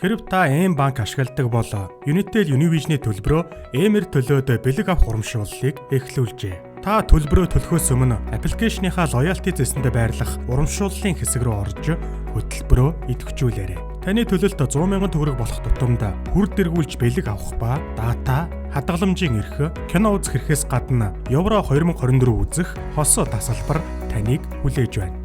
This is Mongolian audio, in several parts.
Хэрв та M банк ашигладаг бол Unitel Univision-ы төлбөрөө M-ээр төлөөд бэлэг авах урамшууллыг эхлүүлжээ. Та төлбөрөө төлөхөөс өмнө аппликейшныхаа loyalty зэсэндээ байрлах урамшууллын хэсэг рүү орж хөтөлбөрөө идэвхжүүлээрэй. Таны төлөлт 100 мянган төгрөг болох тутамд хүр дэргүүлж бэлэг авах ба дата, хадгаламжийн эрх, кино үзэх эрхээс гадна Евро 2024 үзэх хосоо тасалбар таныг хүлээж байна.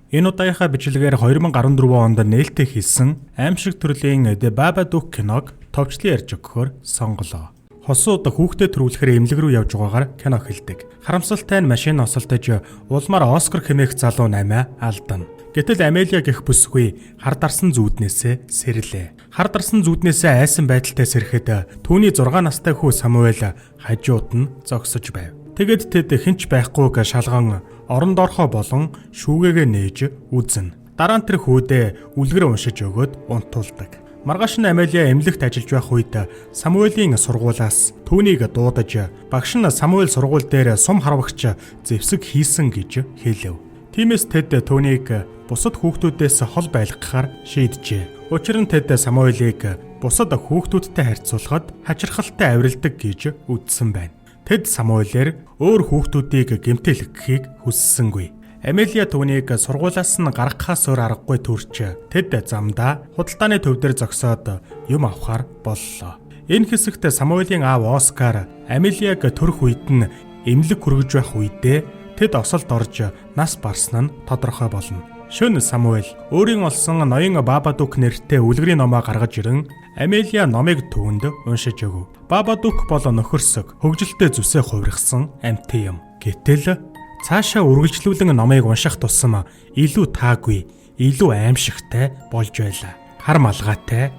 Энэ удаагийнхаа бичлэгээр 2014 онд нээлттэй хийсэн аймшиг төрлийн The Babadook киног товчлон ярьж өгөхөөр сонголоо. Хосууд хүүхдэд төрүүлэхээр эмнэлэг рүү явж байгаагаар кино эхэлдэг. Харамсалтай нь машин осолдож улмаар Оскар хэмээх залуу намиа алдана. Гэтэл Амелия гэх бүсгүй хар дарсан зүүднээсээ сэрлээ. Хар дарсан зүүднээсээ айсан байдалтай сэрэхэд түүний 6 настай хүү Самуэль хажууд нь зогсож байв. Тэгэд тэд хэн ч байхгүйг шалган орон доорхоо болон шүүгээгээ нээж үзнэ. Дараа нь тэр хүүдээ үлгэр уншиж өгөөд унтуулдаг. Маргааш нь Амелия эмнэлэгт ажиллаж байх үед Самуэлийн сургуулиас түүнийг дуудаж багш нь Самуэль сургууль дээр сум харвагч зэвсэг хийсэн гэж хэлэв. Тиймээс тэд түүнийг бусад хүүхдүүдээс хол байлгахаар шийджээ. Учир нь тэд Самуэлийг бусад хүүхдүүдтэй харьцуулахад хачирхалтай авиралдаг гэж үзсэн байна. Тэд Самуэлээр өөр хүүхдүүдийг гэмтэлгэхийг хүссэнгүй. Амелия түүнийг сургуулиас нь гаргахаас өөр аргагүй төрч тэд замдаа худалдааны төв дээр зогсоод юм авахар боллоо. Энэ хэсэгт Самуэлийн аав Оскар Амелияг төрөх үед нь эмнэлэг хүргэж байх үедээ тэд осолд орж нас барсан нь тодорхой болно. Шөнө Самуэль өөрийн олсон ноён Бабадук нэртэй үлгэрийн номоо гаргаж ирэн Амелия номыг түүнд уншиж өгөв. Бабадук бол нөхөрсөг, хөгжилтэй зүсээ хувиргасан амьтан юм. Гэтэл цаашаа үргэлжлүүлэн номыг унших тусам илүү таагүй, илүү аимшигтай болж байлаа. Хар малгайтай,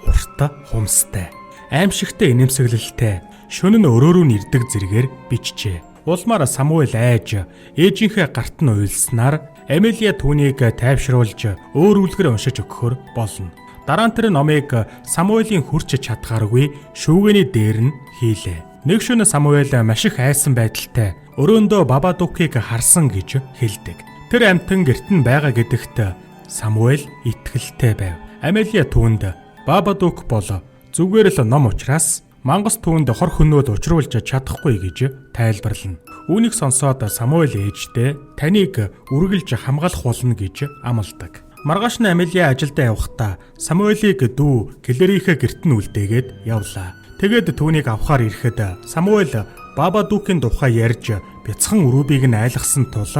урт хумстай, аимшигтай инээмсэглэлтэй, шөнө нь өрөөрөө нэрдэг зэрэгээр бичжээ. Улмаар Самуэль айж ээжийнхээ гарт нь уйлснаар Амелия түүнийг тайвшруулж өөр үлгэр уншиж өгөхөөр болно. Дараа нь тэр номыг Самуэлийн хүрч чадхааргүй шүүгээний дээр нь хийлээ. Нэг шөнө Самуэль маш их айсан байдалтай өрөөндөө Бабадукийг харсан гэж хэлдэг. Тэр амьтан гэрт нь байгаа гэдэгт Самуэль итгэлтэй байв. Амелия түүнд Бабадук бол зүгээр л ном учраас мангас түүнд хор хөнөөд учруулж чадахгүй гэж тайлбарлана. Үүнийг сонсоод Самуэль ээждээ таныг үргэлж хамгаалах болно гэж амладаг. Маргааш нь Амелия ажилдаа явахдаа Самуэлийг дүү Клэрийнхээ гэрт нь үлдээгээд явлаа. Тэгээд түүнийг авахар ирэхэд Самуэль Бабадукийн тухай ярьж бяцхан Рубиг нь айлгасан тул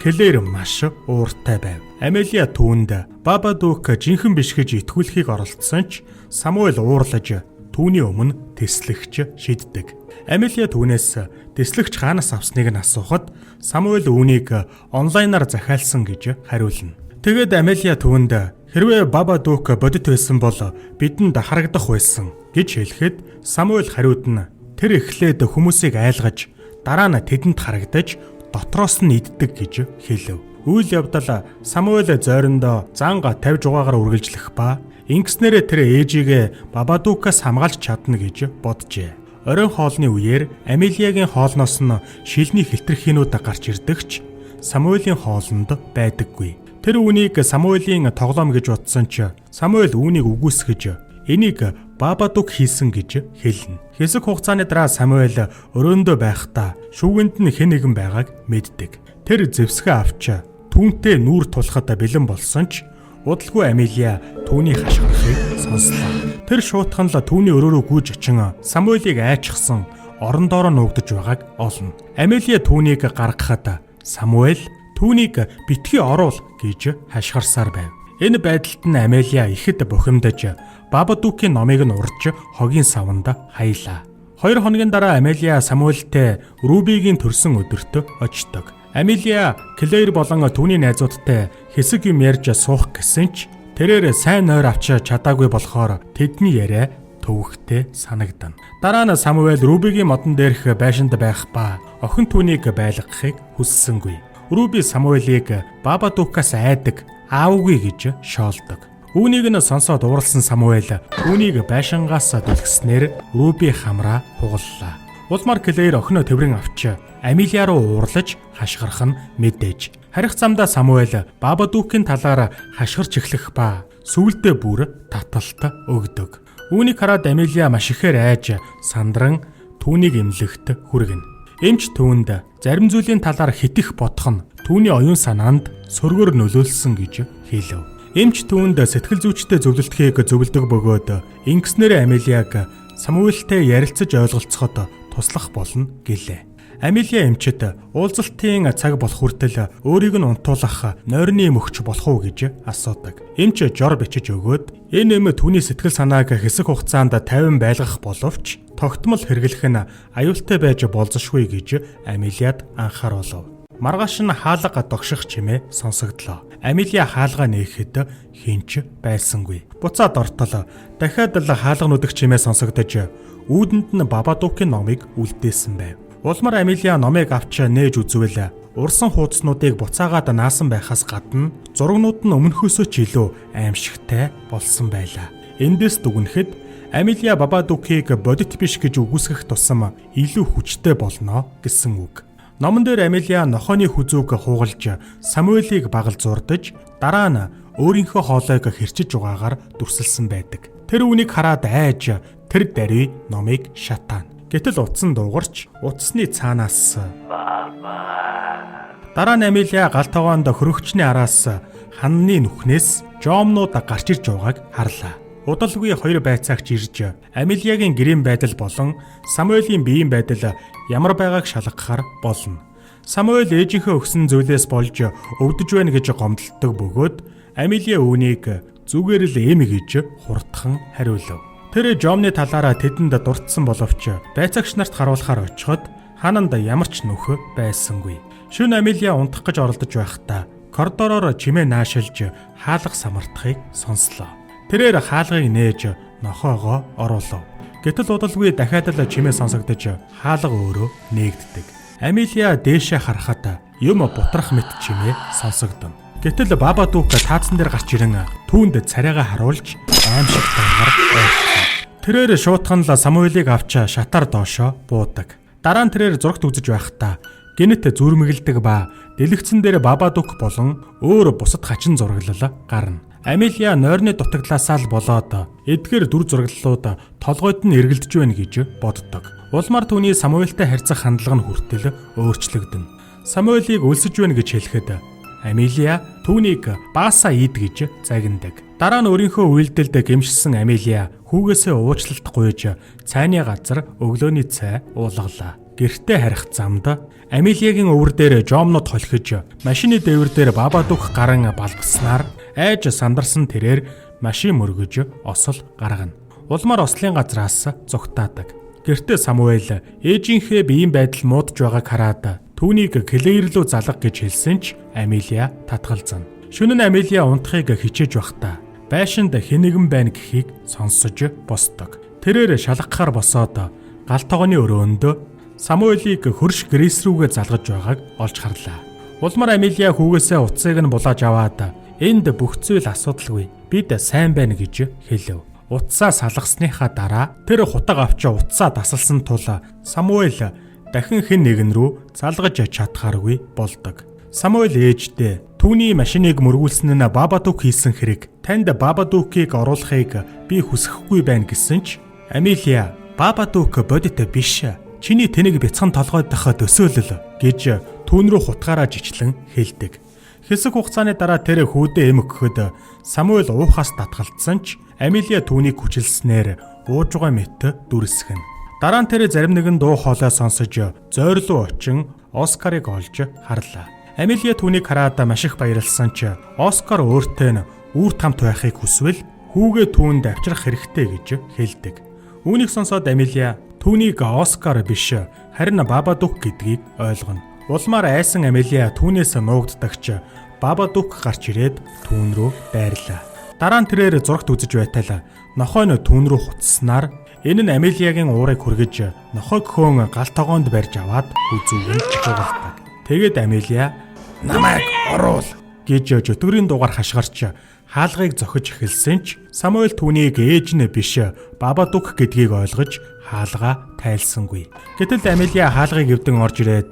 Клэр маш ууртай байв. Амелия түүнд Бабадук жинхэнэ биш гэж итгүүлэхийг оролдсон ч Самуэль уурлаж түүний өмнө тэслэгч шиддэг. Амелия түүнээс тэслэгч хаанаас авсныг нь асуухад Самуэль үүнийг онлайнаар захиалсан гэж хариулна. Тэгээд Амелия түүнд хэрвээ Бабадук бодит байсан бол бидэнд харагдах байсан гэж хэлэхэд Самуэль хариуд нь тэр эхлээд хүмүүсийг айлгаж дараа нь тэдэнд харагдаж дотроос нь иддэг гэж хэлэв. Үйл явдал Самуэль зойрондоо занга 50 жугаагаар үргэлжлэх ба ингэснээрээ тэр ээжигээ Бабадукаас хамгаалж чадна гэж боджээ. Оройн хоолны үеэр Амелиягийн хоолноос нь шилний хилтерхийнүүд гарч ирдэгч Самуэлийн хоолнд байдаггүй. Тэр үүнийг Самуэлийн тоглоом гэж бодсон ч Самуэль үүнийг үгүйсгэж энийг Бабадук хийсэн гэж хэлнэ. Хэсэг хугацааны дараа Самуэль өрөөндөө байхдаа шүүгэнд нь хэн нэгэн байгааг мэддэг. Тэр зэвсгээ авч түүнтэй нүүр тулахад бэлэн болсон ч удалгүй Амелия түүний хашгирахыг сонслоо. Тэр шуутхан л түүний өрөөрөө гүйж очин Самуэлийг айчхсан орон доороо нуугдаж байгааг олно. Амелия түүнийг гаргахад Самуэль түүнийг битгий оруул гэж хашгирсаар байв. Энэ байдалд нь Амелия ихэд бухимдаж Бабадукийн номыг нь урж хогийн саванд хаялаа. 2 хоногийн дараа Амелия Самуэльтэй Рубигийн төрсөн өдөрт очдог. Амелия Клэйр болон түүний найзуудтай хэсэг юм ярьж суух гэсэн ч тэрээр сайн нойр авч чадаагүй болохоор тэдний яриа төвөгтэй санагдана. Дараа нь Самуэль Рубигийн модон дээрх байшинд байх ба охин түүнийг байлгахыг хүссэнгүй. Руби Самуэлийг Бабадукаас айдаг, аавгүй гэж шоолдог. Үүнийг нь сонсоод уурласан Самуэль түүнийг байшингаас түлхснээр Руби хамраа хугаллаа. Улмаар Клэйр охиноо тэврэн авч Амилия руу уурлаж хашгирах нь мэдээж. Харих замдаа Самуэль Бабадукийн талаар хашгирч эхлэх ба сүүлдээ бүр таталт өгдөг. Үүнийг хараад Амилия маш ихээр айж сандран түүнийг эмнэлэгт хүргэнэ. Эмч түүнд зарим зүйлийн талаар хэтих бодох нь түүний оюун санаанд сөргөөр нөлөөлсөн гэж хэлэв. Эмч түүнд сэтгэл зүйчтэй зөвлөлтхийг зөвлөдөг бөгөөд ингэснээр Амилияг Самуэльтэй ярилцаж ойлголцоход туслах болно гэлээ. Амилия эмчид уулзалтын цаг болох хүртэл өөрийг нь унтуулах нойрны мөгч болох уу гэж асуудаг. Эмч жор бичиж өгөөд энэ эм түүний сэтгэл санааг хэсэг хугацаанд тайван байлгах боловч тогтмол хэрэглэх нь аюултай байж болзошгүй гэж Амилияд анхааруулв. Маргааш нь хаалга догших чимээ сонсогдлоо. Амилия хаалгаа нээхэд хэн ч байсангүй. Буцаад ортол дахиад л хаалга нүдэх чимээ сонсогдож үүдэнд нь Бабадукийн номыг үлдээсэн байв. Улмаар Амилия номыг авч нээж үзвэл урсан хуудаснуудыг буцаагаад наасан байхаас гадна зурагнууд нь өмнөхөөсөө ч илүү аимшигтай болсон байлаа. Эндээс дүгнэхэд Амилия Бабадукийг бодит биш гэж үгүйсгэх тусам илүү хүчтэй болно гэсэн үг. Номон дээр Амилия нохойны хүзүүг хугалж Самуэлийг багал зурдаж дараа нь өөрийнхөө хоолойг хэрчиж угаагаар дүрсэлсэн байдаг. Тэр үүнийг хараад айж тэр даруй номыг шатаана. Гэтэл утсан дуугарч утасны цаанаас дараа нь Амилия гал тогоонд хөрөгчний араас ханны нүхнээс жоомнууд гарч ирж байгааг харлаа. Удалгүй хоёр байцаагч ирж Амилиягийн гэрийн байдал болон Самуэлийн биеийн байдал ямар байгааг шалгахаар болно. Самуэль ээжийнхээ өгсөн зүйлээс болж өвдөж байна гэж гомдолдог бөгөөд Амилия үүнийг зүгээр л эм гэж хурдхан хариулав. Тэр Жомны талаараа тэдэнд дурдсан боловч байцаагч нарт харуулахаар очиход хананд ямар ч нүх байсангүй. Шөнө Амилия унтах гэж оролдож байхдаа коридороор чимээ наашилж хаалга самартахыг сонслоо. Тэрээр хаалгыг нээж нохоогоо оруулав. Гэтэл удалгүй дахиад л чимээ сонсогдож хаалга өөрөө нээгддэг. Амилия дээшээ харахад юм бутрах мэт чимээ сонсогдоно. Гэтэл Бабадук таазан дээр гарч ирэн түүнд царайгаа харуулж аимшигтайгаар ойртлоо. Тэрээр шуутхан л Самуэлийг авч шатаар доошоо буудаг. Дараа нь тэрээр зурагт үзэж байхдаа гэнэт зүрмэгэлдэг ба дэлгэцэн дээр Бабадук болон өөр бусад хачин зураглал гарна. Амилия нойрны дутагдлаасаа л болоод эдгээр дүр зураглалууд толгойд нь эргэлдэж байна гэж боддог. Улмаар түүний Самуэльтэй харьцах хандлага нь хүртэл өөрчлөгдөнө. Самуэлийг өлсөж байна гэж хэлэхэд Амилия түүнийг баасаа ид гэж загнадаг. Дараа нь өөрийнхөө үйлдэлд гэмшсэн Амилия хүүгээсээ уучлалт гуйж цайны газар өглөөний цай уулгалаа. Гэртээ харих замд Амилиягийн өвөр дээр жоомнууд холхиж машины дээвэр дээр Бабадук гаран балбаснаар айж сандарсан тэрээр машин мөргөж осол гаргана. Улмаар ослын газраас зугтаадаг. Гэртээ Самуэль ээжийнхээ биеийн байдал муудаж байгааг хараад түүнийг Клэйр рүү залга гэж хэлсэн ч Амилия татгалзана. Шөнө нь Амилия унтахыг хичээж байхдаа байшинд хэн нэгэн байна гэхийг сонсож босдог. Тэрээр шалгахаар босоод гал тогооны өрөөнд Самуэлийг хөрш Грейс рүүгээ залгаж байгааг олж харлаа. Улмаар Амилия хүүгээсээ утсыг нь булааж аваад энд бүх зүйл асуудалгүй. Бид сайн байна гэж хэлэв. Утсаа салгасныхаа дараа тэр хутаг авч утсаа дасалсан тул Самуэль дахин хэн нэгэн рүү залгаж чадхааргүй болдог. Самуэль ээждээ түүний машиныг мөргүүлсэн нь Бабадук хийсэн хэрэг. Танд Бабадукийг оруулахыг би хүсэхгүй байна гэсэн ч Амилия Бабадук бодит биш. Чиний тэнэг бяцхан толгой дах төсөөлөл гэж түүн рүү хутгаараа жичлэн хэлдэг. Хэсэг хугацааны дараа тэр хүүдээ эм өгөхөд Самуэль уухаас татгалцсан ч Амилия түүнийг хүчилснээр ууж байгаа мэт дүрсгэнэ. Дараа нь тэр зарим нэгэн дуу хоолой сонсож зойрлоо очин Оскарыг олж харлаа. Амилия түүнийг хараад маш их баярлсан ч Оскар өөртөө нь үр тамт байхыг хүсвэл хүүгээ түүнд авчрах хэрэгтэй гэж хэлдэг. Үүнийг сонсоод Амилия түүнийг Оскар биш харин Бабадук гэдгийг ойлгоно. Улмаар айсан Амилия түүнээс нуугддагч Бабадук гарч ирээд түүн рүү дайрлаа. Дараа нь тэрээр зурагт үзэж байтал нохой нь түүн рүү хуцснаар энэ нь Амилиягийн уурыг хүргэж нохойг хөөн гал тогоонд барьж аваад хүзүүг нь жугалдаг. Тэгээд Амилия намайг оруул гэж чөтгөрийн дуугаар хашгирч хаалгыг зохиж эхэлсэн ч Самуэль түүнийг ээж нь биш Бабадук гэдгийг ойлгож хаалгаа тайлсангүй. Гэтэл Амелия хаалгыг эвдэн орж ирээд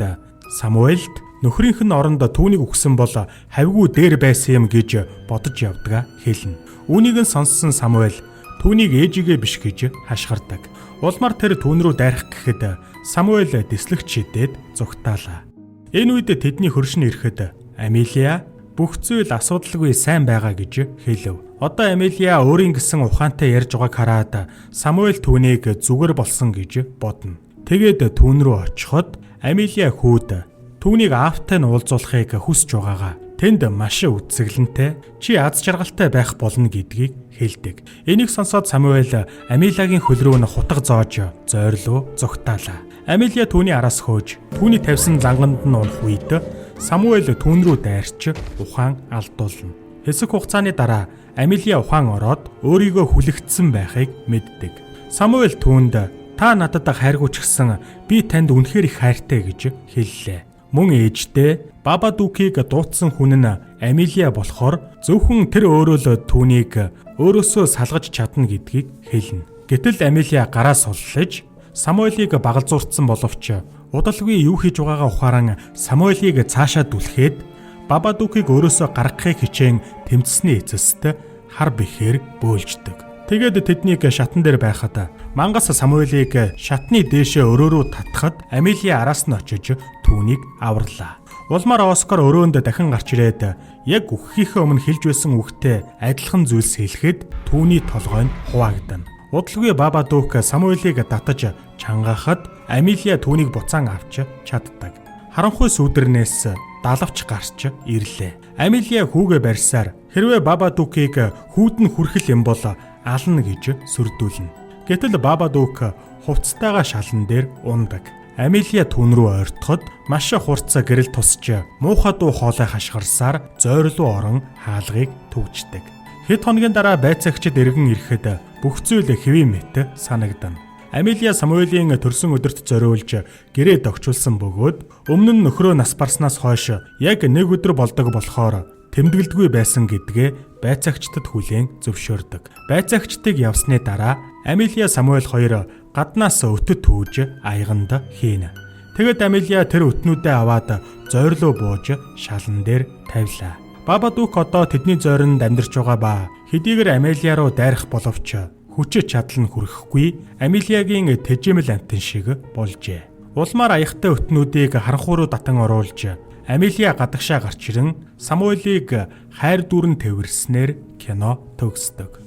Самуэльд нөхрийнх нь оронд түүнийг үхсэн бол хавьгүй дээр байсан юм гэж бодож явдгаа хэлнэ. Үүнийг нь сонссон Самуэль түүнийг ээжигээ биш гэж хашгирдаг. Улмаар тэр түүн рүү дайрах гэхэд Самуэль дэслэгч шидээд зугтаалаа. Энэ үед тэдний хөрш нь ирэхэд Амелия бүх зүйл асуудалгүй сайн байгаа гэж хэлв. Одоо Амелия өөрийн гэсэн ухаантай ярьж байгааг хараад Самуэль түүнийг зүгээр болсон гэж бодно. Тэгээд түүн рүү очиход Амелия хүүд түүнийг аавтай нь уулзуулахыг хүсэж байгаагаа тэнд маш үзэсгэлэнтэй чи аз жаргалтай байх болно гэдгийг хэлдэг. Энийг сонсоод Самуэль Амелиагийн хөл рүү нь хутга зоож зойрлоо зугтаалаа. Амелия түүний араас хөөж түүний тавьсан занганд нь унах үед Самуэль түүн рүү дайрч ухаан алдуулна. Хэсэг хугацааны дараа Амелия ухаан ороод өөрийгөө хүлэгдсэн байхыг мэддэг. Самуэль түүнд та надад хайргүй ч гэсэн би танд үнэхээр их хайртай гэж хэллээ. Мөн ээждээ Бабадукийг дуудсан хүн нь Амелия болохоор зөвхөн тэр өөрөө л түүнийг өөрөөсөө салгаж чадна гэдгийг хэлнэ. Гэтэл Амелия гараа суллаж Самуэлийг багалзууртсан боловч удалгүй юу хийж байгаагаа ухааран Самуэлийг цаашаа түлхээд Бабадукийг өөрөөсөө гаргахыг хичээн тэмцсэний эцэст хар бэхээр бөөлждөг. Тэгээд тэднийг шатан дээр байхад мангас Самуэлийг шатны дээшээ өрөө рүү татхад Амелия араас нь очиж түүнийг аварлаа. Улмаар Оскар өрөөнд дахин гарч ирээд яг үхэхийнхээ өмнө хэлж байсан үгтэй адилхан зүйлс хэлэхэд түүний толгой нь хуваагдана. Удалгүй Бабадук Самуэлийг татаж чангаахад Амелия түүнийг буцаан авч чаддаг. Харанхуй сүүдэрнээс далавч гарч ирлээ. Амелия хүүгээ барьсаар хэрвээ Бабадукийг хүүд нь хүрхэл юм бол ална гэж сүрдүүлнэ. Гэтэл Бабадук хувцастайгаа шалан дээр ундаг. Амелия түүн рүү ойртоход маш хурц гэрэл тусч муухай дуу хоолой хашгирсаар зойрлуу орон хаалгыг түгждэг. Хэд хоногийн дараа байцаагчид эргэн ирэхэд бүх зүйл хэвийн мэт санагдана. Амелия Самуэлийн төрсөн өдөрт зориулж гэрээ догчулсан бөгөөд өмнө нь нөхрөө нас барснаас хойш яг нэг өдөр болдог болохоор тэмдэглэдэггүй байсан гэдгээ байцаагчдад хүлээн зөвшөөрдөг. Байцаагчдыг явсны дараа Амелия Самуэль хоёр гаднаас өтөд түүж аяганд хийнэ. Тэгэд Амелия тэр өтнүүдээ аваад зойрлоо бууж шалан дээр тавилаа. Бабадук одоо тэдний зойронд амьдарч байгаа ба хэдийгээр Амелия руу дайрах боловч хүч чадал нь хүрэхгүй Амелиягийн тэжээмэл амтан шиг болжээ. Улмаар аягтай өтнүүдийг харанхуй руу татан оруулж Амелия гадагшаа гарч ирэн Самуэлийг хайр дүүрэн тэвэрснээр кино төгсдөг.